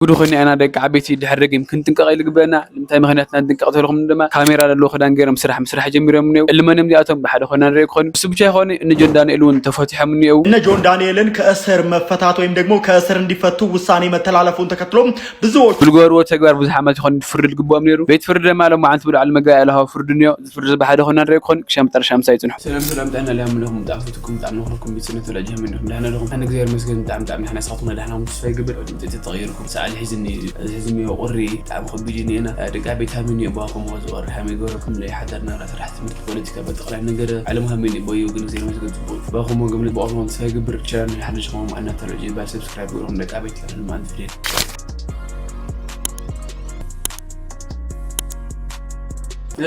ጉድ ኮይና ኢና ደቂ ዓበይቲ ድሕሪ ደጊም ክንጥንቀቕ ኢሉ ግበና። ንምንታይ ምኽንያት ኢና ንጥንቀቕ ተልኹም ድማ ካሜራ ዘለዎ ክዳን ገይሮም ስራሕ ምስራሕ ጀሚሮም እኒው። እልመንም እዚኣቶም ብሓደ ኮይና ንርኢ ክኾኑ። እሱ ብቻ ይኾኑ እኒ ጆን ዳንኤል እውን ተፈቲሖም እኒው። እነ ጆን ዳንኤልን ከእስር መፈታት ወይም ደግሞ ከእስር እንዲፈቱ ውሳኔ መተላለፉን ተከትሎ ብዙዎች ብዝገበርዎ ተግባር ብዙሕ ዓመት ይኾኑ ፍርዲ ዝግብኦም ነይሩ። ቤት ፍርዲ ድማ ሎም መዓልቲ ብልዕሊ መጋቢያ ኣለሃዊ ፍርዲ እኒኦ። እዚ ፍርዲ እዚ ብሓደ ኮይና ንርኢ ክኾኑ። ክሻ መጠረሻ ምሳይ ይጽንሑ። ሰላም ሰላም፣ ጥዕና ላም ኣለኹም። ብጣዕሚ ፈትኩም፣ ብጣዕሚ ነኽርኩም፣ ቤተሰብነት ወዳጅ ሃመን ዲኹም? ደህና ኣለኹም? ኣነ እግዚኣብሔር ይመስገን ብጣዕሚ ብጣዕሚ ደሕና ስኻትኩም ደህና ዲኹም? ተስፋ ይገብር። ድምፂ ተቐይርኩም ሰዓል ሒዝኒ፣ እዚ ሒዝኒ ቁሪ ብጣዕሚ ከቢድ እዩ። ኒአና ደቂ ቤት ሃመን እዩ። ባኹም ወዚ ወር ሃመይ ገበረኩም ለይ ሓዳር ናራ ስራሕ ትምህርቲ ፖለቲካ በጠቕላይ ነገር ዓለም ሃመን እዩ። ቦዩ ግን እግዚኣብሔር ይመስገን ጽቡቕ። ባኹም ወገም ልባኹም ተስፋ ይገብር። ቻናል ሓድሽ ኹም ኣናተሎ ጅባል ሰብስክራይብ ገይርኩም ደቂ ቤት ለምን ማለት ፍዴል።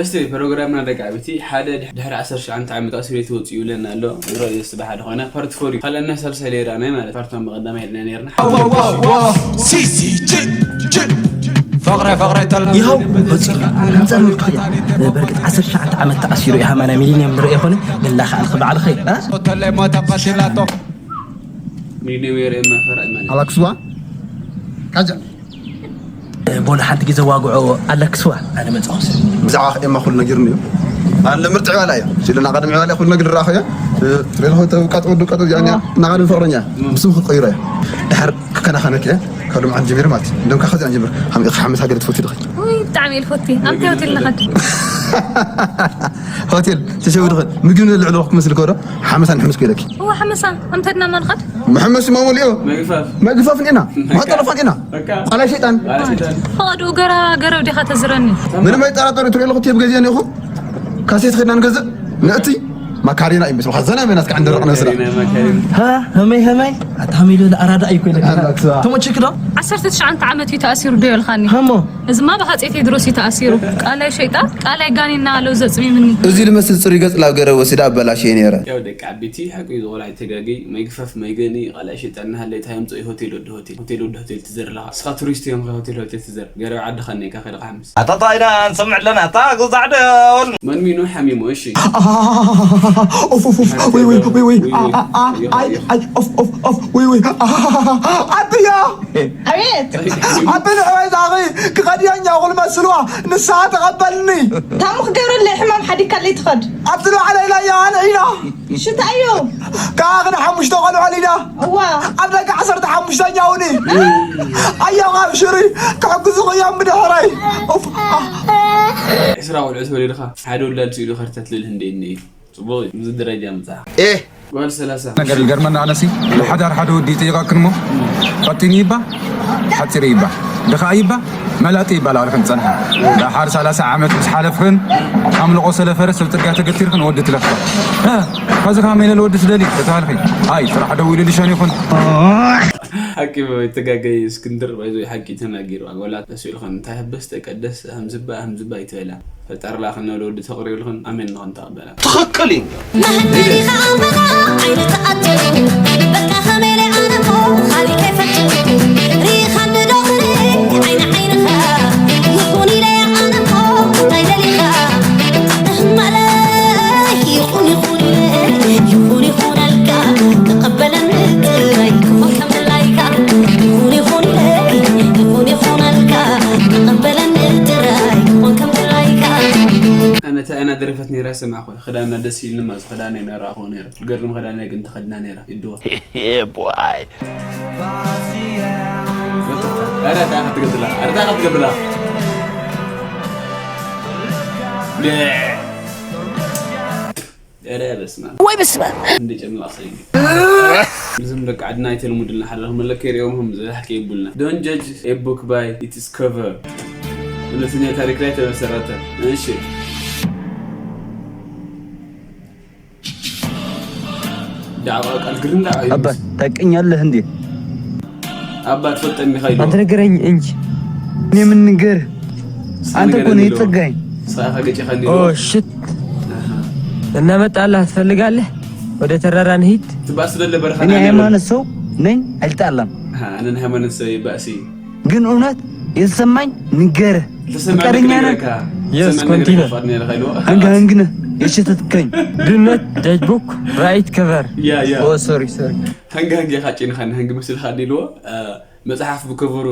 እስቲ ፕሮግራምና ደቂ ዓበይቲ ሓደ ድሕ-፣ ድሕሪ ዓሰርተ ትሽዓተ ዓመት ኣሲሩ ትወፅኡ ይብለና ኣሎ። ዝሮ የስ ብሓደ ኾነ ፓርት ፎር እዩ። ካልኣና ሳልሳይ ሌራ ናይ ማለት ፓርት ዋን ብቐዳማይ ኢልና ነርና። ሲሲጂ ፍቕረ ፍቕረ ተል ይኸው ወፂኡ። ሓምሳ ምልክት እያ። በርግጥ ዓሰርተ ትሽዓተ ዓመት ተኣሲሩ እዩ። ሃማና ሚሊኒየም ንርኢ ይኾነ ገላ ከዓል ክበዓል ኸይ፣ እ? ተለይ ሞተ ቀቲላቶ። ሚሊኒየም የርኢ መፈራ ማለት። ኣላክስዋ? ካጃ። ቦሎ ሓንቲ ግዜ ዋግዖ ኣለክስዋ ኣነ መጻኹስ። ብዛዕባ ኤማ ኩሉ ነጊርኒ እዩ። ኣነ ምርጥ ዕባላ እየ። ሲልና ቀደም ዕባላ ኩሉ ነጊር ራኸ እየ። ትሬሎ ሆተ ቀጥ ወዱ ቀጥ ያኛ ናቀደም ፍቕረኛ። ምስም ክቆይሮ እየ። ድሓር ክከናኸነክ እየ። ካብ ሎምዓንቲ ጀሚሩ ማለት እዩ። እንደውም ካብ ከዚኣ ጀሚሩ ሓም-፣ ሓመሳ ገለ ትፈትዩ ዲኺ? ውይ፣ ብጣዕሚ እየ ዝፈቲ። ኣምታይ ሆቴል ኣለኻ? ሆቴል ተሸዊድኺ ምግቢ ንልዕል ክመስል ከዶ ሓመሳ ንሕምስ ክኢለኪ። እዋ ሓመሳ፣ ኣምተድና ማልኻት? መሐመስ ማሙልዮ። መግፋፍ። መግፋፍ ኔና። ማጠረፋ ኔና። በቃ። ቃላይ ሸይጣን። ቃላይ ሸይጣን። ፈቐድኡ ገራ ገረብ ዲኻ ተዝረኒ? ምንም ኣይጠራጠሩ ትሪኦ ኣለኹ ትብ ገዚአ ኔኹ። ካሴት ኸድና ንገዝእ። ንእቲ ማካሪና እዩ ምስልኻ ዘና መናስ ከዓን ደረቕ ነስራ። ማካሪና፣ ማካሪና። ሃ፣ ሀመይ፣ ሀመይ። ኣታ ሀመይ ልብል ኣራዳ እዩ ኮይነ። ኣላክሳ። ተሞችክ ዶ? ዓሰርተ ትሽዓተ ዓመት እዩ ተኣሲሩ ዶ ይልካኒ? ሃሞ። እዚማ ብሃጼ ቴድሮስ እዩ ተኣሲሩ። ቃላይ ሸይጣን፣ ቃላይ ጋኔና ኣለው ዘጽሚምኒ። እዚ ልመስል ጽሩይ ገጽ ላብ ገረብ ወሲዳ ኣበላሽየ ነይረ። ያው ደቂ ዓበይቲ ሓቂ እዩ፣ ዝቆልዓ ኣይተጋገይ። መግፈፍ መይገኒ ቃላይ ሸይጣን እናሃለይ እንታይ የምጽኦ ሆቴል ወዲ ሆቴል። ሆቴል ወዲ ሆቴል ትዘር ኣለኻ። ንስኻ ቱሪስት እዮም ሆቴል ሆቴል ትዘር። ገረብ ዓድኻ እኒካ ከይድኻ ሓምስ። ኣታ ጣይና ንሰምዕ ኣለና፣ ኣታ ጉዛዕ ደውን። መን ሚኑ ሓሚሙ፣ እሺ። ኡፍ፣ ኡፍ፣ ኡፍ፣ ውይ፣ ውይ፣ ውይ፣ ውይ፣ አ፣ አ፣ አ፣ ኣይ፣ ኣይ፣ ኡፍ፣ ኡፍ፣ ኡፍ፣ ውይ፣ ውይ፣ አ፣ አ፣ አ፣ ኣድያ። ኣቤት። ኣቢ ንዕወይ ዛኺ ክኸድያ እኛ እኹል መስልዋ፣ ንስኻ ተቐበልኒ። ታሙ ክገብረለይ ሕማም ሓዲግካለይ ትኸድ። ኣብቲ ንባዕለይ ኢላያ ኣነ ኢላ። ሽታ እዩ። ከኣ ግን ሓሙሽተ ቆልዑ ወሊዳ። እዋ። ኣብ ደቂ ዓሰርተ ሓሙሽተኛ እውን። ኣዮም ኣብሽሪ፣ ክሕግዙ እዮም ብድሕረይ። ኡፍ፣ ኣ። ዕስራ ቆልዑ ተወሊድኻ፣ ሓደ ውላድ ስኢሉ ከርተት ልል ህንደይ እኒኤ። ጽቡቕ እዩ፣ እዚ ደረጃ ምጻእ። ኤህ። ጓል ሰላሳ። ነገር ልገርመና ኣነሲ፣ ብሓዳር ሓደ ወዲ ይጠይቃክን እሞ፣ ቀጢን ይባ፣ ሓጺር ይባ፣ ድኻ ይባ፣ መላጢ ይባ፣ ላዕልኽን ጸንሓ። ደሓር ሰላሳ ዓመት ምስ ሓለፍኽን፣ ኣምልቖ ሰለፈረ ሰብ ጽርግያ ተገቲርኽን ወዲ ትለፍኻ። እ፣ ኸዚ ኸመይ ኢለ ልወዲ ትደሊ? ተተባልኺ፣ ኣይ፣ ስራሕ ደው ኢሉ ልሸን ይኹን። ሓቂ ተጋገየ እስክንድር፣ ባይዞ ሓቂ ተናጊሩ። ኣጎላት ደስ ኢልኽን፣ እንታይ ህበስ ተቀደስ፣ ህምዝባ፣ ህምዝባ ይትበላ። ፈጣሪ ላኽና ለወዲ ተቕርብልኽን ኣሜን ንኽን ተቐበላ። ትኽክል እዩ። መሐመድ ኢኻ ኣንበሳ ዓይኒ ተኣቱ። በቃ ኸመይ ኢለ ኣነ እሞ ኻሊእ ከይፈቱ። ርኢኻኒ ዶ ትርኢ ዓይኒ ዓይንኻ። ይኹን ኢለ ኣነ እሞ እንታይ ደሊኻ። እህማለ ይኹን ይኹን ኢለ ይኹን ይኹነልካ። ተቐበለኒ ጥራይ ክኾን ከም ድላይካ። ይኹን ይኹን ኢለ ይኹን ይኹነልካ። ተቐበለኒ ጥራይ ክኾን ከም ድላይካ። ኣነ እታ ኣና ደረፈት ነይራ ሰማዕኹ። ክዳና ደስ ኢልኒ ማለት ክዳነይ ነይራ ኣኾ ነይራ። ገርም ክዳነይ ግን ተኸድና ነይራ። ይድዋ። Yeah, boy. ኧረ እንታይ ክትገብላ? ኧረ እንታይ ክትገብላ? ለ-፣ ኧረ በስመ ኣብ። ወይ በስመ ኣብ። እንደ ጨምላቕ ሰይድ። እዞም ደቂ ዓድና ኣይተልሙድልና፣ ሓላኹም መለከ ይሪኦም፣ ዝብላሕ ከይቡልና። Don't judge a book by its cover። እውነተኛ ታሪክ ላይ ተመሰረተ። እሺ። ዳዕዋ ቃል ግርም ዳዕዋ እዩ። ኣባ፣ ታቀኛለህ እንዴ? ኣባ፣ ትፈልጠኒ ኸይዱ። አንተ ንገረኝ እንጂ። እኔ ምን ንገር? አንተ እኮ ነው የጸጋኝ። ሳኻ ገጭ ኸንዲ። ኦ፣ ሽት። አሃ። እናመጣላህ ትፈልጋለህ? ወደ ተራራ እንሂድ። ትባስ በለ በረኻ እኔ ሃይማኖት ሰው ነኝ፣ አልጣላም። አሃ፣ አነን ሃይማኖት ሰው ይባሲ። ግን እውነት የተሰማኝ ንገርህ። ፍቃደኛ ነህ? Yes፣ continue። ፈቃደኛ ነህ ኸይሉ። አንጋ አንግነ የሸተትከኝ። Do not judge book right cover። ያ፣ ያ። Oh, sorry, sorry። ሃንጋ ሃንጋ ኢኻ ጭንኻኒ፣ ሃንግ መስልኻ ዲልዎ፣ እ፣ መጽሓፍ ብከቨሩ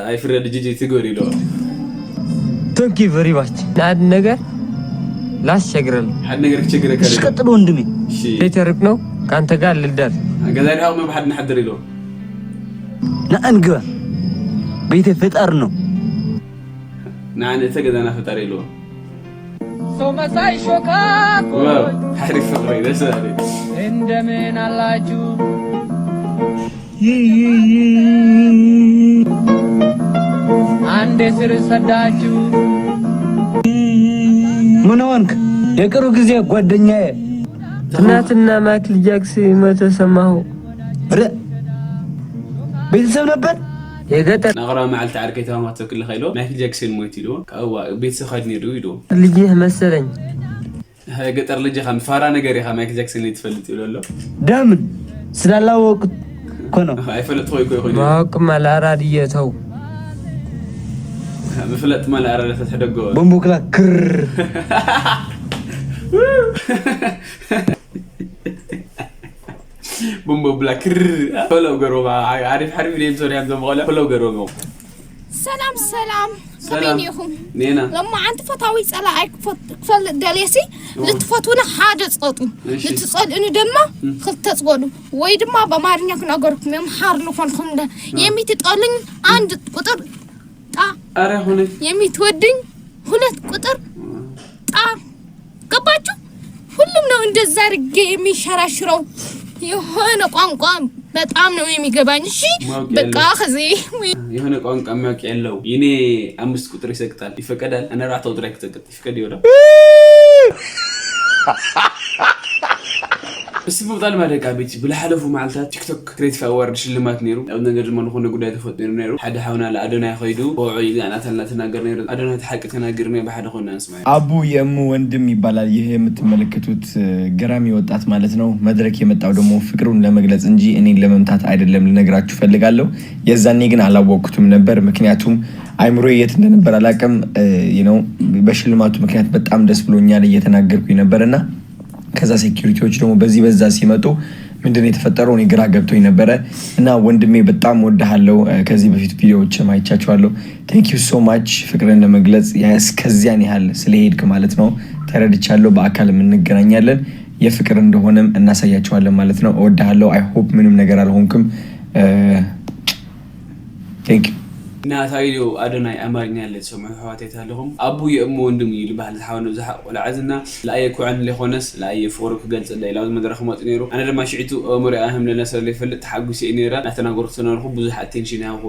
ኣይፍረድ ጂጂ ትግበር ኢለዋ። Thank you very much። ንሓደ ነገር ላስቸግረን። ሓደ ነገር ክቸግረካ እሺ፣ ቀጥል ወንድሜ። እሺ። ቤተ ሩቅ ነው፣ ከአንተ ጋር ልደር። ገዛ ዲኻ እሞ ብሓደ ንሓድር ኢለዋ። ንኣን ግበር። ቤተ ፈጣሪ ነው። ንዓነ እተ ገዛና ፈጣሪ ኢለዋ። ሰው መሳይ ሾካኮ ዋው፣ ሓሪፍ ፍቕሪ፣ ደስ በሃሊ። እንደምን አላችሁ? አንዴ ስር ሰዳችሁ ምን ሆንክ? የቅርብ ጊዜ ጓደኛዬ። ትናንትና ማይክል ጃክሰን ሞተ ሰማሁ። ረ-፣ ቤተሰብ ነበር? የገጠር ናቕራ መዓልቲ ዓርከይ ተማማቶ ክልኻ ኢሎ ማይክል ጃክሰን ሞይቱ ኢልዎ። ካብኡ ቤተሰብ ኻድ ነይሩ ኢልዎ። ልጅህ መሰለኝ። ገጠር ልጅ ኢኻ፣ ፋራ ነገር ኢኻ፣ ማይክል ጃክሰን ትፈልጥ ይብሎ ኣሎ። ደምን ስላላወቅኩት እኮ ነው። ኣይፈለጥኩ ወይ ኮይ ኮይኑ ማወቅማ ለአራድዬ ተው። ምፍለጥ ማለ ኣረደ ተትሕደጎ ቦምቦ ክላ ክር። ቦምቦ ብላ ክር ፈለው ገርቦም። ዓሪፍ ሓሪፍ ኢሎም ሰሪሖም እዞም ቆልዑ፣ ፈለው ገርቦም። ሰላም ሰላም፣ ከመይ ሰላም። ኢኹም? ኔና። ሎማዓንቲ ፈታዊ ጸላኣይ ክፈት- ክፈልጥ ደልየሲ፣ እዎ። ልትፈትውኒ ሓደ ጸጡ፣ እሺ። ልትጸልእኒ ድማ ክልተ ጸዱ። ወይ ድማ ብኣማርኛ ክነገርኩም የምሓር ንኾንኩም ደ የሚትጠሉኝ አንድ ቁጥር ጣ፣ ኣረ ሆነ የሚትወዱኝ ሁለት ቁጥር ጣ። ገባችሁ? ሁሉም ነው እንደዛ አድርጌ የሚሸራሽረው። የሆነ ቋንቋ በጣም ነው የሚገባኝ። እሺ ማወቅ በቃ ያለው- ከዚ የሆነ ቋንቋ የሚያውቅ የለው። የኔ አምስት ቁጥር ይሰቅጣል፣ ይፈቀዳል። እኔ አራት ቁጥር ይሰቅጥ ይፍቀድ ይወዳ። እስቲ ምቕጣል ማደቃ ቤት ብዝሓለፉ መዓልታት ቲክቶክ ክሬቲቭ ኣዋርድ ሽልማት ነይሩ። ኣብ ነገር ድማ ዝኾነ ጉዳይ ተፈጢሩ ነይሩ። ሓደ ሓውና ለኣዶናይ ኸይዱ ብውዑይ ኢልና እናተናገር ነይሩ። ኣዶናይ እቲ ሓቂ ተናጊርና ብሓደ ኮይና ንስማዕ። አቡ የእሙ ወንድም ይባላል። ይህ የምትመለከቱት ገራሚ ወጣት ማለት ነው። መድረክ የመጣው ደግሞ ፍቅሩን ለመግለጽ እንጂ እኔን ለመምታት አይደለም፣ ልነግራችሁ ፈልጋለሁ። የዛኔ ግን አላወቅኩትም ነበር፣ ምክንያቱም አይምሮ የት እንደነበር አላውቅም። ነው በሽልማቱ ምክንያት በጣም ደስ ብሎኛል እየተናገርኩኝ ነበር እና ከዛ ሴኩሪቲዎች ደግሞ በዚህ በዛ ሲመጡ ምንድን ነው የተፈጠረው? እኔ ግራ ገብቶኝ ነበረ። እና ወንድሜ በጣም ወድሃለው። ከዚህ በፊት ቪዲዮዎች አይቻችኋለሁ። Thank you so much። ፍቅርን ለመግለጽ እስከዚያን ያህል ስለሄድክ ማለት ነው ተረድቻለሁ። በአካል እንገናኛለን። የፍቅር እንደሆነም እናሳያችኋለን ማለት ነው። እወድሃለሁ። I hope ምንም ነገር አልሆንክም። Thank you። ናታ ቪዲዮ ኣዶናይ ኣማርኛ ኣለ ትሰምዑ ኣሕዋተይ ኣለኹም። ኣቡ የእሞ ወንድም እዩ ዝበሃል ዝሓወነ ብዙሓ ቆልዓ ዝና ለኣየ ኩዕን ለይኮነስ ለኣየ ፍቕሩ ክገልጽ ለይ ላብ መድረኽ መጽ ነይሩ። ኣነ ድማ ሽዒቱ ኣእምሮ ኣህም ለነሰር ለይፈልጥ ተሓጉስ እየ ነይረ። ናተናገርኩ ተነርኩ ብዙሕ ኣቴንሽን ያውኹ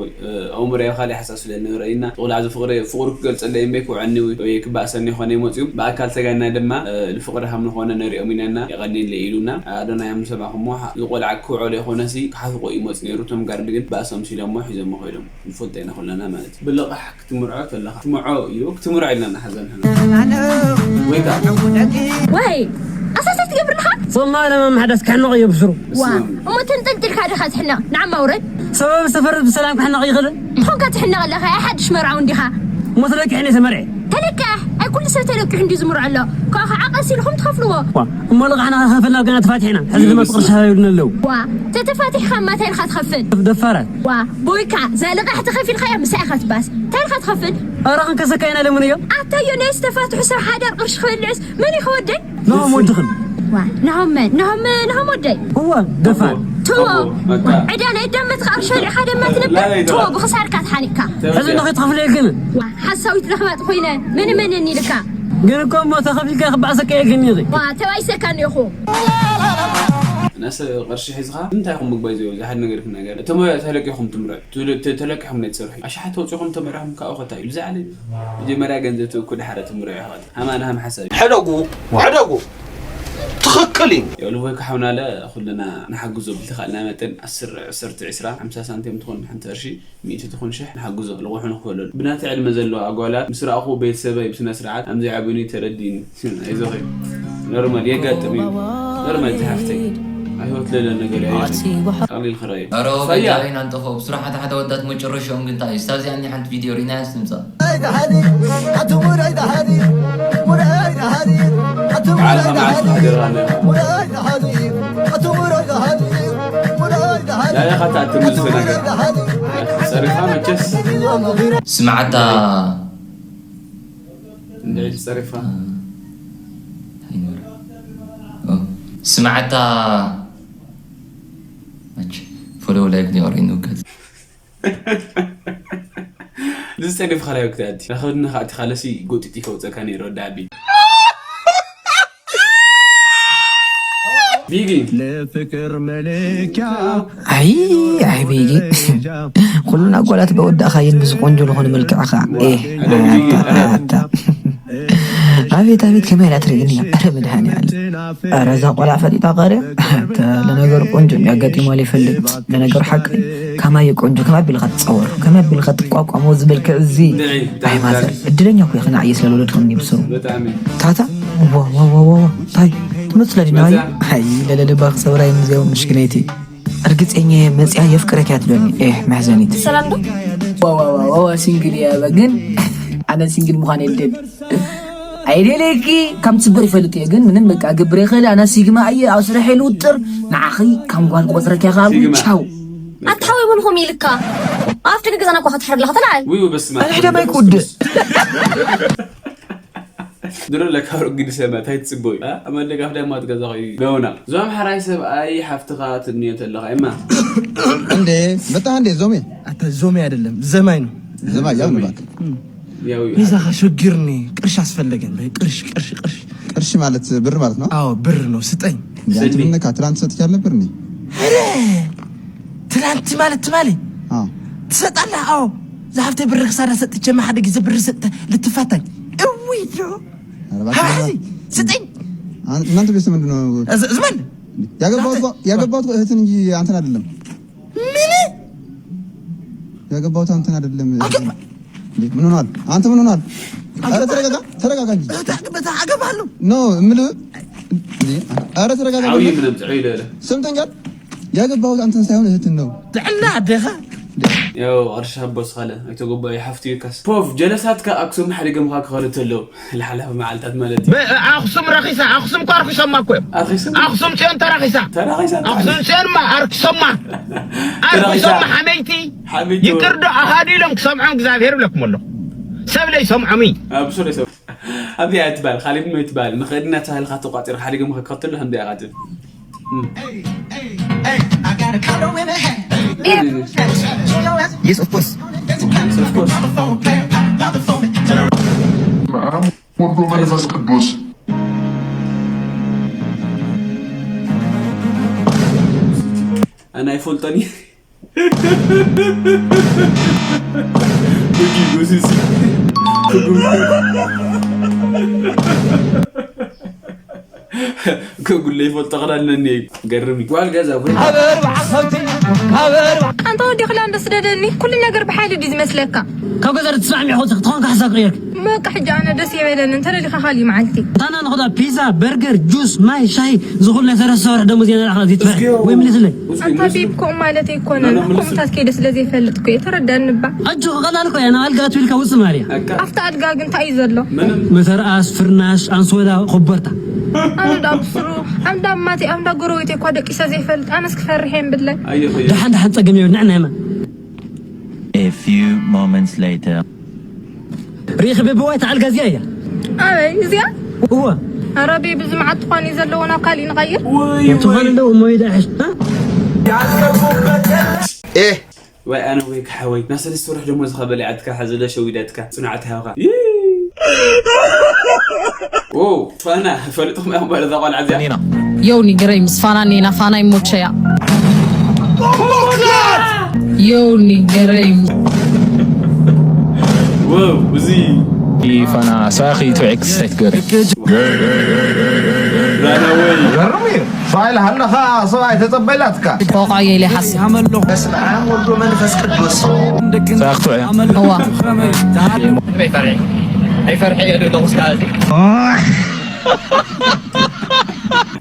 ኣእምሮ ኣብ ካልእ ሓሳብ ስለ ዝነበረ ኢና። ጥቕላዕ ዝፍቕሪ ፍቕሩ ክገልጽ ለይ እምበይ ክውዕኒ ወይ ክባእሰኒ ይኾነ ይመጽኡ። ብኣካል ተጋና ድማ ንፍቕሪ ሃም ዝኾነ ነሪኦም ኢናና የቐኒለ ኢሉና። ኣዶናይ ኣም ሰማኹሞ ዝቆልዓ ክውዕሎ ይኾነሲ ክሓፍቆ ይመጽ ነይሩ። እቶም ጋርድ ግን ባእሶም ሲሎሞ ሒዞሞ ኮይዶም። ንፈልጦ ኢና ኩለና ማለት እዩ። ብልቓሕ ክትምርዖ ከለኻ ክትምዖ እዩ ክትምርዖ ኢልና ንሓዛ ንሕና። ወይ ከዓ ወይ ኣሳሰር ትገብር ኣለኻ? ሶማ ለመምሓዳስ ክሕነቕ እዮ ብስሩ። ዋ እሞ ተንጠልጢልካ ዲኻ ትሕነቕ? ንዓማ ውረድ። ሰበብ ሰፈር ብሰላም ክሕነቕ ይኽእል? ትኾንካ ትሕነቕ ኣለኻ ኣይ ሓድሽ መርዓዊ እንዲኻ። እሞ ተለኪሕ እኔ ተመርዐ። ተለቅሕ ኣይ ኩሉ ሰብ ተለቂሑ እንዲ ዝምርዖ ኣሎ። ካብኡ ከዓ ቀስ ኢልኹም ትኸፍልዎ። ዋ እሞ ልቓሕና ከፈልና ገና ተፋቲሕና። ሕዚ ድማ እቲ ቅርሺ ሃበ ይብሉና ኣለዉ። ዋ ተተፋቲሕኻ እማ እንታይ ኢልካ ትኸፍል? ደፋራት። ዋ ቦይካ እዛ ልቓሕ ተኸፊልካያ ምሳይ ኢኻ ትባስ። እንታይ ኢልካ ትኸፍል? ኣረ ክንከሰካ ኢና ለምንዮ። ኣታዮ ናይ ዝተፋትሑ ሰብ ሓዳር ቅርሺ ክበልዕስ መን እዩ ክወደይ? ናሆም ወድኽን። ዋ ናሆም መን? ናሆም ናሆም ወደይ። እወ ደፋር። ትዎ ዕዳ ናይ ደመት ኸኣ ቅርሺ በሊዕኻ ደማ ትነብር? ትዎ ብኽሳድካ ተሓኒቕካ። ሕዚ እንዶ ከይትኸፍለየልክን። ዋ ሓሳዊት ለኽባጥ ኮይነ መን መነኒ ኢልካ? ግን እኮ እሞ ተኸፊልካ ክበኣሰካ የልክን ኢኺ። ዋ ተባኢሰካ እኒኦኹ። ናሰ ቅርሺ ሒዝኻ እንታይ ኢኹም ምግባይ ዝብሉ ዝሓደ ነገር ክናገር እቶም ተለቂኹም ትምርዑ ተለቂኹም ናይ ትሰርሑ ኣሽሓት ተውፂኹም ተመሪኹም ካብኡ ከታ እዩ ብዛዕለ መጀመርያ ገንዘብ ትእኩ ድሓረ ትምርዑ ይኸል ሃማን ሃም ሓሳብ እዩ። ሕደጉ ሕደጉ ትኽክል እዩ። ያው ልቦይ ክሓውናለ ኩልና ንሓግዞ ብልተኻልና መጠን ኣስር ዕሰርተ ዕስራ ሓምሳ ሳንቲም ትኾን ሓንቲ ቅርሺ ሚእቲ ትኹን ሽሕ ንሓግዞ ልቑሑ ንኽፈለሉ ብናተ ዕድመ ዘለዋ ኣጓላት ምስ ረኣኹ ቤተሰበይ ብስነ ስርዓት ኣምዚ ዓብኒ ተረዲኒ ኣይዞኺ ኖርማል የጋጥም እዩ ኖርማል ዝሓፍተይ ኣብ ህይወት ለለ ነገር እዩ ጠቕሊል ክረኣዩ ኧረ ወገጃ ኢና ንጠፍኦ ብስሩ ሓደ ሓደ ወዳት መጨረሽኦም ግን እንታይ እዩ ስታብ እዚኣ እኒ ሓንቲ ቪድዮ ርኢናያ ስምፃ ዓለኻ መዓልቲ ሃገርና ላያኻ ተኣትም ዝተናገር ጸሪፋ መቸስ። ስማዓታ እንዴት ጸሪፋ? ኣይኖር። ኦ፣ ስማዓታ መች ፎሎ ላይክ ዲዮር ኢንዱከት ንዝጸሪፍ ኻላይ ወቅት ኣዲ ረኸብድና ኻእቲ ኻለሲ ጎጢጢ ከውጸካ ነይሩ ወዲ ኣቢ። ቢጊ ለፍቅር መለኪያ ኣይ ኣይ ቤጊ ኩሉን ኣጓላት በወዳእኻየን ብዝቆንጆ ዝኾነ መልክዕኻ ኤ ኣታ ኣታ ኣቤት ኣቤት ከመይ ኢላ ትርእየኒ እያ ረ መድሃኒ ኣለ ረ እዛ ቆልዓ ፈሊጣ ቀርያ ኣታ ለነገሩ ቆንጆ እንዲ ኣጋጢሞ ይፈልጥ ለነገሩ ሓቂ ከማየ ቆንጆ ከመይ ኣቢልካ ትፀወር ከመይ ኣቢልካ ትቋቋሞ ዝመልክዕ እዚ ኣይ ማዘር እድለኛ እኮ ኢኺ ንዓየ ስለልወለድክኒ ብስሩ ብጣዕሚ ታታ ዋዋዋዋዋ ታይ ትመስለ ድናዩ ኣይ ለለልባ ክሰብራይ ምዚያው ምሽክነይቲ እርግፀኛ መፅያ የፍቅረክ ያትለኒ ኤህ መሕዘኒት ሰላም ዶ ዋዋዋዋ ሲንግል እያ ግን ኣነ ሲንግል ምዃን የለን ኣይደለኪ ከም ትስበር ይፈልጥ እየ ግን ምንም በቃ ግብረ ይኽእል ኣነ ሲግማ እየ ኣብ ስራሕ የልውጥር ንዓኺ ከም ጓል ቆፅረክ እያ ካብ ሲግማ። ቻው ኣትሓወይ ምንኹም ኢልካ ኣብቲ ገዛና እኳ ክትሕር ኣለኻ ተለዓል ውይ በስመ ኣነ ደማይ ክውድእ ድሮ ለካ ርግዲ ሰማ እንታይ ትጽበዩ ኣመለካ ፍዳይ ማት ገዛ ኾይ ነውና ዞም ሓራይ ሰብኣይ ሓፍትኻ ትንዮ ተለኻ እማ እንዴ መጣ እንዴ ዞሜ ኣታ ዞሜ አይደለም ዘማይ ነው ዘማይ ያው ንባክ ያው ቤዛኻ ሸጊርኒ ቅርሽ ኣስፈለገን በይ ቅርሽ ቅርሽ ቅርሽ ቅርሽ ማለት ብር ማለት ነው አዎ ብር ነው ስጠኝ እንዴ አንተ ምን ነካ ትላንት ሰጥቼ አልነበር እንዴ ትላንት ማለት ትማሊ አዎ ትሰጣለህ አዎ ዝሃብተ ብር ክሳዳ ሰጥቼ ማሓደ ግዜ ብር ሰጥተ ልትፋታኝ እውይ ዶ ኧረ እባክህ ሀዚ ስጠኝ አን- እናንተ ቤተሰብ ምንድን ነው ዝመን ያገባሁት እኮ- ያገባሁት እኮ እህትን እንጂ አንተን አይደለም ምን ያገባሁት አንተን አይደለም አገባ እንዴ፣ ምን ሆኗል አንተ ምን ሆኗል ኧረ ተረጋጋ ተረጋጋ እንጂ በታ አገባለሁ ኖ እምልህ እንዴ፣ ኧረ ተረጋጋ ዓብዪ ምንም ጥዑይ ለለ ሰምተኛል ያገባሁት አንተን ሳይሆን እህትን ነው ጥዕና ኣደኻ ያው ቅርሻ ኣቦስ ኻለ ኣይተጎባዩ ሓፍቱ ይካስ ፖፍ ጀለሳትካ ኣክሱም ሓዲገምካ ክኸዱ ተለዉ ለሓላፊ መዓልታት ማለት እዩ ኣክሱም ረኺሳ ኣክሱም እኮ ኣርኪሶማ እኮ እዮም ኣርኪሶም ኣክሱም ፅዮን ተራኺሳ ተራኺሳ ኣክሱም ፅዮንማ ኣርኪሶማ ኣርኪሶማ ሓመይቲ ሓመይቲ ይቅር ዶ ኣሃዱ ኢሎም ክሰምዖም እግዚኣብሔር ይብለኩም ኣሎ ሰብ ለይሰምዖም እዩ ኣብሶ ለይሰ ኣብዚኣ ትበሃል ካሊድ ነው ይትበሃል ንኽእድና ተሃልካ ተቋፂር ሓዲገምካ ክኸተሉ ከምዚኣ ቃትል Yes, of course. ወዶ መንፈስ ቅዱስ ኣና ይፈልጦኒ ጉጂ ጉሲሲ ጉጉም ከጉለ ይፈልጦ ክዳነኒ ገርም ጓል ገዛ ኣበር ብዓኸብቲ ኣበር ኣንታ ወዲ ክላን ዶ ስደደኒ ኩሉ ነገር ብሓይሊ ድዩ ዝመስለካ ካብ ገዛ ትስማዕሚ ኢኹ ክትኾን ካሕሳ ክቕየርክ በቃ ሕጂ ኣነ ደስ የበለኒ እንተደሊኻ ካልእ መዓልቲ ታና ንኹዳ ፒዛ በርገር ጁስ ማይ ሻሂ ዝኹሉ ናይ ሰለስተ ወርሒ ደሞዝ የነላዕኻ ዘይትፈርሕ ወይ ምልስለይ ኣንታ ቢብ ኮም ማለት ኣይኮነን ኮምታት ከይደ ስለ ዘይፈልጥ እኮ እየ ተረዳኒ እባ ኣጆኺ ቀላል እኮ እያ ናብ ኣልጋ ኣትቢልካ ውፅእ ማርያ ኣብቲ ኣልጋ ግን እንታይ እዩ ዘሎ መተርኣስ ፍርናሽ ኣንሶላ ኮበርታ ኣነ ዳ ብስሩ ኣንዳ ማቲ ኣንዳ ጎረቤት እኳ ደቂሰ ዘይፈልጥ ኣነስ ክፈርሕ እየ ብለይ ደሓን ደሓን ፀገም የብልና ዕናይማ A few moments later. ሪኢኺ ብብዋይ ተዓልጋ እዚኣ እያ ኣበይ እዚኣ እወ ኣረቢ ብዙ መዓት ትኾን እዩ ዘለዎ ናብ ካሊእ ንቐይር ትኾን ኣለዉ እሞ ይዳ ሕሽ ኤህ ወይ ኣነ ወይ ክሓወይ ናብ ሰለስተ ወርሒ ደሞዝኻ በሊዓትካ ሓዚ ዶ ሸዊዳትካ ፅንዓት ይሃብኻ ፋና ፈሊጥኩም እዮም በለ እዛ ቆልዓ እዚኣ ዮኒ ግረይ ምስ ፋና ኔና ፋና ይሞቸያ ዮኒ ግረይ ዋው እዚ ፋና ሳኺ ቱ ኤክስ ሳይት ገር ራናወይ ገርም እዩ ፋይል ሃለኻ ሰብኣይ ተጸበይላትካ ቆቆየ ኢለ ሓስ በስመ ኣብ ወልድ መንፈስ ቅዱስ ሳኽቱ እያ እዋ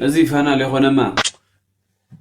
እዚ ፋና ሊኾነማ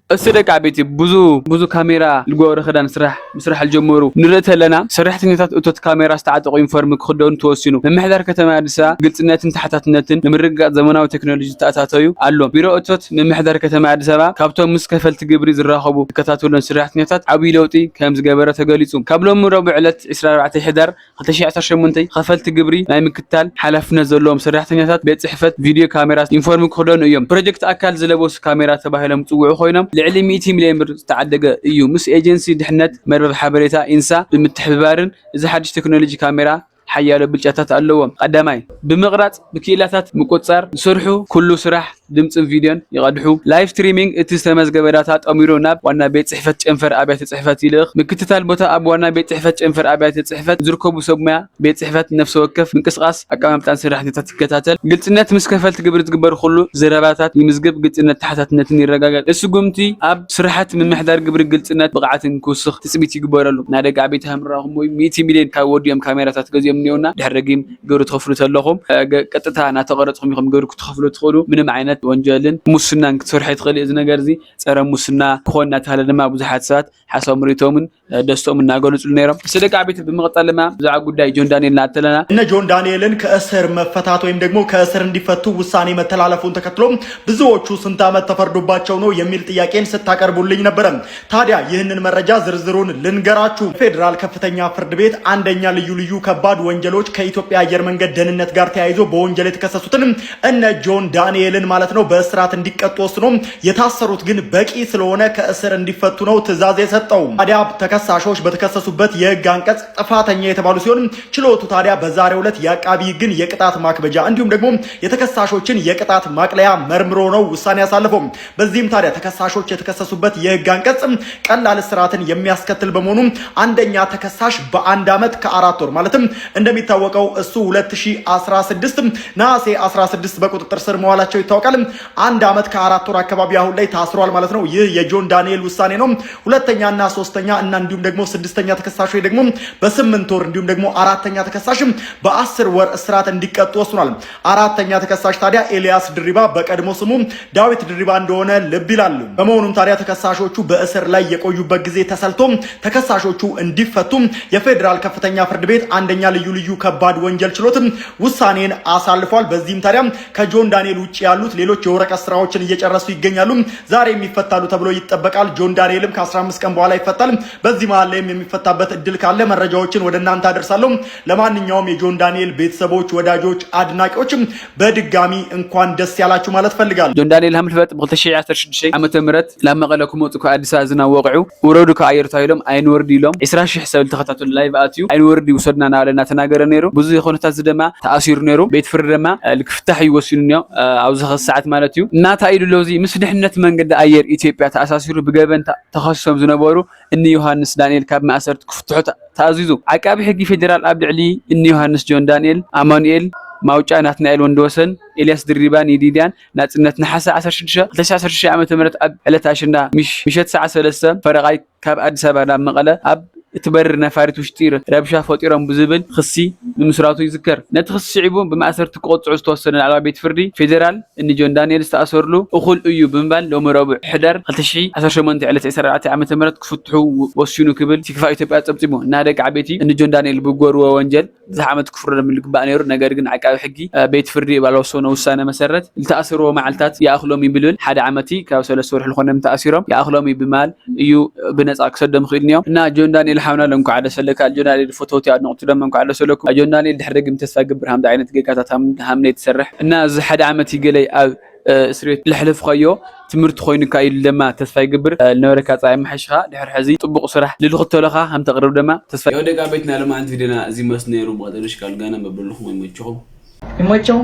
እሱ ደቂ ዓበይቲ ብዙ ብዙ ካሜራ ዝገበሩ ክዳን ስራሕ ምስራሕ ዝጀመሩ ንርኢ ተለና፣ ሰራሕተኛታት እቶት ካሜራ ዝተዓጠቑ ዩኒፎርም ክኽደኑ ተወሲኑ። ምምሕዳር ከተማ ኣዲስ ኣበባ ግልፅነትን ተሓታትነትን ንምርግጋፅ ዘመናዊ ቴክኖሎጂ ዝተኣታተዩ ኣሎ። ቢሮ እቶት ምምሕዳር ከተማ ኣዲስ ኣበባ ካብቶም ምስ ከፈልቲ ግብሪ ዝራኸቡ ዝከታተሉን ሰራሕተኛታት ዓብዪ ለውጢ ከም ዝገበረ ተገሊፁ። ካብ ሎሚ ረቡዕ ዕለት ዕስራን ኣርባዕተን ሕዳር ክልተ ሺሕ ዓሰርተ ሸሞንተ ከፈልቲ ግብሪ ናይ ምክትታል ሓላፍነት ዘለዎም ሰራሕተኛታት ቤት ፅሕፈት ቪድዮ ካሜራ ዩኒፎርም ክኽደኑ እዮም። ፕሮጀክት ኣካል ዝለበሱ ካሜራ ተባሂሎም ዝፅውዑ ኮይኖም ልዕሊ ሚእቲ ሚልዮን ብር ዝተዓደገ እዩ። ምስ ኤጀንሲ ድሕነት መርበብ ሓበሬታ ኢንሳ ብምትሕብባርን እዚ ሓድሽ ቴክኖሎጂ ካሜራ ሓያሎ ብልጫታት ኣለዎም። ቀዳማይ፣ ብምቕራፅ ብክኢላታት ምቁፅፃር ዝሰርሑ ኩሉ ስራሕ ድምፅን ቪድዮን ይቐድሑ። ላይቭ ስትሪሚንግ እቲ ዝተመዝገበ ዳታ ጠሚሩ ናብ ዋና ቤት ፅሕፈት ጨንፈር ኣብያተ ፅሕፈት ይልእኽ። ምክትታል ቦታ ኣብ ዋና ቤት ፅሕፈት ጨንፈር ኣብያተ ፅሕፈት ዝርከቡ ሰብ ሞያ ቤት ፅሕፈት ነፍሲ ወከፍ ምንቅስቓስ ኣቀማምጣን ሰራሕተኛታት ይከታተል። ግልፅነት ምስ ከፈልቲ ግብሪ ዝግበር ኩሉ ዘረባታት ይምዝግብ። ግልፅነት ተሓታትነትን ይረጋገጥ። ስጉምቲ ኣብ ስራሕቲ ምምሕዳር ግብሪ ግልፅነት ብቕዓትን ክውስኽ ትፅቢት ይግበረሉ። ናይ ደቂ ዓበይቲ ሃምራኹም ወይ ሚእቲ ሚልዮን ካብ ወዲኦም ካሜራታት ገዚኦም እኒኦና ድሕሪ ደጊም ግብሪ ትኸፍሉ ተለኹም፣ እ፣ ገ-፣ ቀጥታ እናተቐረፅኹም ኢኹም ግብሪ ክትኸፍሉ ትኽእሉ። ምንም ዓይነት ወንጀልን ሙስናን ክትሰርሑ ኣይትኽእሉ። እዚ ነገር እዚ ፀረ ሙስና ክኾን እናተባህለ ድማ ብዙሓት ሰባት ሓሳቦም ርእይቶምን፣ እ፣ ደስተኦም እናገለፁሉ ነይሮም። እሱ ደቂ ዓበይቲ ብምቕፃል ድማ ብዛዕባ ጉዳይ ጆን ዳንኤል እናተለና እነ ጆን ዳንኤልን ከእስር መፈታት ወይም ደግሞ ከእስር እንዲፈቱ ውሳኔ መተላለፉን ተከትሎ ብዙዎቹ ስንት ዓመት ተፈርዶባቸው ነው የሚል ጥያቄን ስታቀርቡልኝ ነበረ። ታዲያ ይህንን መረጃ ዝርዝሩን ልንገራችሁ። ፌዴራል ከፍተኛ ፍርድ ቤት አንደኛ ልዩ ልዩ ከባድ ወንጀሎች ከኢትዮጵያ አየር መንገድ ደህንነት ጋር ተያይዞ በወንጀል የተከሰሱትን እነ ጆን ዳንኤልን ማለት ነው በእስራት እንዲቀጡ ወስኖ፣ የታሰሩት ግን በቂ ስለሆነ ከእስር እንዲፈቱ ነው ትዕዛዝ የሰጠው። ታዲያ ተከሳሾች በተከሰሱበት የህግ አንቀጽ ጥፋተኛ የተባሉ ሲሆን ችሎቱ ታዲያ በዛሬው ዕለት የአቃቢ ህግን የቅጣት ማክበጃ እንዲሁም ደግሞ የተከሳሾችን የቅጣት ማቅለያ መርምሮ ነው ውሳኔ ያሳለፈው። በዚህም ታዲያ ተከሳሾች የተከሰሱበት የህግ አንቀጽ ቀላል እስራትን የሚያስከትል በመሆኑ አንደኛ ተከሳሽ በአንድ ዓመት ከአራት ወር ማለትም እንደሚታወቀው እሱ ሁለት ሺህ አስራ ስድስት ነሐሴ አስራ ስድስት በቁጥጥር ስር መዋላቸው ይታወቃል። አንድ ዓመት ከአራት ወር አካባቢ አሁን ላይ ታስሯል ማለት ነው። ይህ የጆን ዳንኤል ውሳኔ ነው። ሁለተኛና ሶስተኛ እና እንዲሁም ደግሞ ስድስተኛ ተከሳሾች ደግሞ በስምንት ወር እንዲሁም ደግሞ አራተኛ ተከሳሽም በአስር ወር እስራት እንዲቀጡ ወስኗል። አራተኛ ተከሳሽ ታዲያ ኤልያስ ድሪባ በቀድሞ ስሙ ዳዊት ድሪባ እንደሆነ ልብ ይላሉ። በመሆኑም ታዲያ ተከሳሾቹ በእስር ላይ የቆዩበት ጊዜ ተሰልቶ ተከሳሾቹ እንዲፈቱ የፌዴራል ከፍተኛ ፍርድ ቤት አንደኛ ልዩ ልዩ ከባድ ወንጀል ችሎት ውሳኔን አሳልፏል። በዚህም ታዲያ ከጆን ዳንኤል ውጭ ያሉት ሌሎች የወረቀት ስራዎችን እየጨረሱ ይገኛሉ። ዛሬም ይፈታሉ ተብሎ ይጠበቃል። ጆን ዳንኤልም ከአስራ አምስት ቀን በኋላ ይፈታል። በዚህ መሀል ላይም የሚፈታበት እድል ካለ መረጃዎችን ወደ እናንተ አደርሳለሁ። ለማንኛውም የጆን ዳንኤል ቤተሰቦች፣ ወዳጆች፣ አድናቂዎችም በድጋሚ እንኳን ደስ ያላችሁ ማለት ፈልጋለሁ። ጆን ዳንኤል ሃምልፈጥ ብ ክልተ ሽሕ ዓሰርተ ሽዱሽተ ዓመተ ምህረት ናብ መቐለ ክመፁ ካብ ኣዲስ ኣበባ ዝናብ ወቕዑ ውረዱ ካብ ኣየር ተባሂሎም ኣይንወርድ ኢሎም ዕስራ ሽሕ ሰብ ዝተኸታተሉ ላይቭ ኣትዩ ኣይንወርድ ይውሰድና እናበለ እናተናገረ ነይሩ። ብዙ የኾነታት እዚ ድማ ተኣሲሩ ነይሩ። ቤት ፍርዲ ድማ፣ እ፣ ክፍታሕ እዩ ወሲኑ እኒኦ፣ እ፣ ኣብዚ ኸዚ ሰዓት ማለት እዩ። እናታ ኢሉ ኣሎ እዚ ምስ ድሕነት መንገዲ ኣየር ኢትዮጵያ ተኣሳሲሩ ብገበን ተ-፣ ተኸሲሶም ዝነበሩ እኒ ዮሃንስ ዳንኤል ካብ ማእሰርቲ ክፍትሑ ተ-፣ ተኣዚዙ። ዓቃቢ ሕጊ ፌዴራል ኣብ ልዕሊ እኒ ዮሃንስ ጆን ዳንኤል፣ ኣማኑኤል ማውጫ፣ ናትናኤል ወንድወሰን፣ ኤልያስ ድሪባን ይዲድያን ናጽነት ነሓሰ ዓሰርተ ሽዱሽተ ክልተ ሽሕ ዓሰርተ ሽዱሽተ ዓመተ ምህረት ኣብ ዕለት ኣሸንዳ ምሽ-፣ ምሸት ሰዓት ሰለስተ ፈረቓ ካብ ኣዲስ ኣበባ ናብ መቐለ ኣብ እትበርር ነፋሪት ውሽጢ ረብሻ ፈጢሮም ብዝብል ክሲ ምምስራቱ ይዝከር። ነቲ ክሲ ስዒቡ ብማእሰርቲ ክቕጽዑ ዝተወሰነ ላዕለዋይ ቤት ፍርዲ ፌዴራል እኒ ጆን ዳንኤል ዝተኣሰርሉ እኹል እዩ ብምባል ሎሚ ረቡዕ ሕዳር ክልተ ሽሕ ዓሰርተ ሸሞንተ ዕለት ዕስራን ኣርባዕተን ዓመተ ምህረት ክፍትሑ ወሲኑ ክብል ቲክቫህ ኢትዮጵያ ጸብጺቡ። እና ደቂ ዓበይቲ እኒ ጆን ዳንኤል ብገርዎ ወንጀል ብዙሕ ዓመት ክፍረዶም ዝግባእ ነይሩ። ነገር ግን ዓቃቢ ሕጊ፣ እ፣ ቤት ፍርዲ ባልወሰኖ ውሳነ መሰረት ዝተኣሰርዎ መዓልታት ይኣኽሎም እዩ ብልብል ሓደ ዓመት እዩ ካብ ሰለስተ ወርሒ ዝኾነ ተኣሲሮም ይኣኽሎም እዩ ብምባል እዩ ብነጻ ክሰዶም ይኽእል እዮም። እና ጆን ዳንኤል ሓውና እንኳዕ ደስ ኣለካ። ጆን ዳንኤል ፈተውቲ ኣድነቕቱ ድማ እንኳዕ ደስ ኣለኩም። ጆን ዳንኤል ድሕሪ ደጊም ተስፋ ይገብር ከምዚ ዓይነት ጌጋታት ሃም-፣ ሃምነ ትሰርሕ። እና እዚ ሓደ ዓመት እዩ ገለይ ኣብ እ፣ እስር ቤት ለሕለፍኻዮ ትምህርቲ ኮይኑካ ኢሉ ድማ ተስፋ ይገብር። እ፣ ልነበረካ ጻይ መሓሽኻ ድሕሪ ሕዚ ጥቡቕ ስራሕ ልልኽተለኻ ከም ተቕርብ ድማ ተስፋ። ያው ደቂ ዓበይትና ሎማዓንቲ ቪድዮና እዚ መስል ነይሩ። ብቐጠልሽ ቃል ጋና መበልኹም ይመችኹም። ይመችኹም።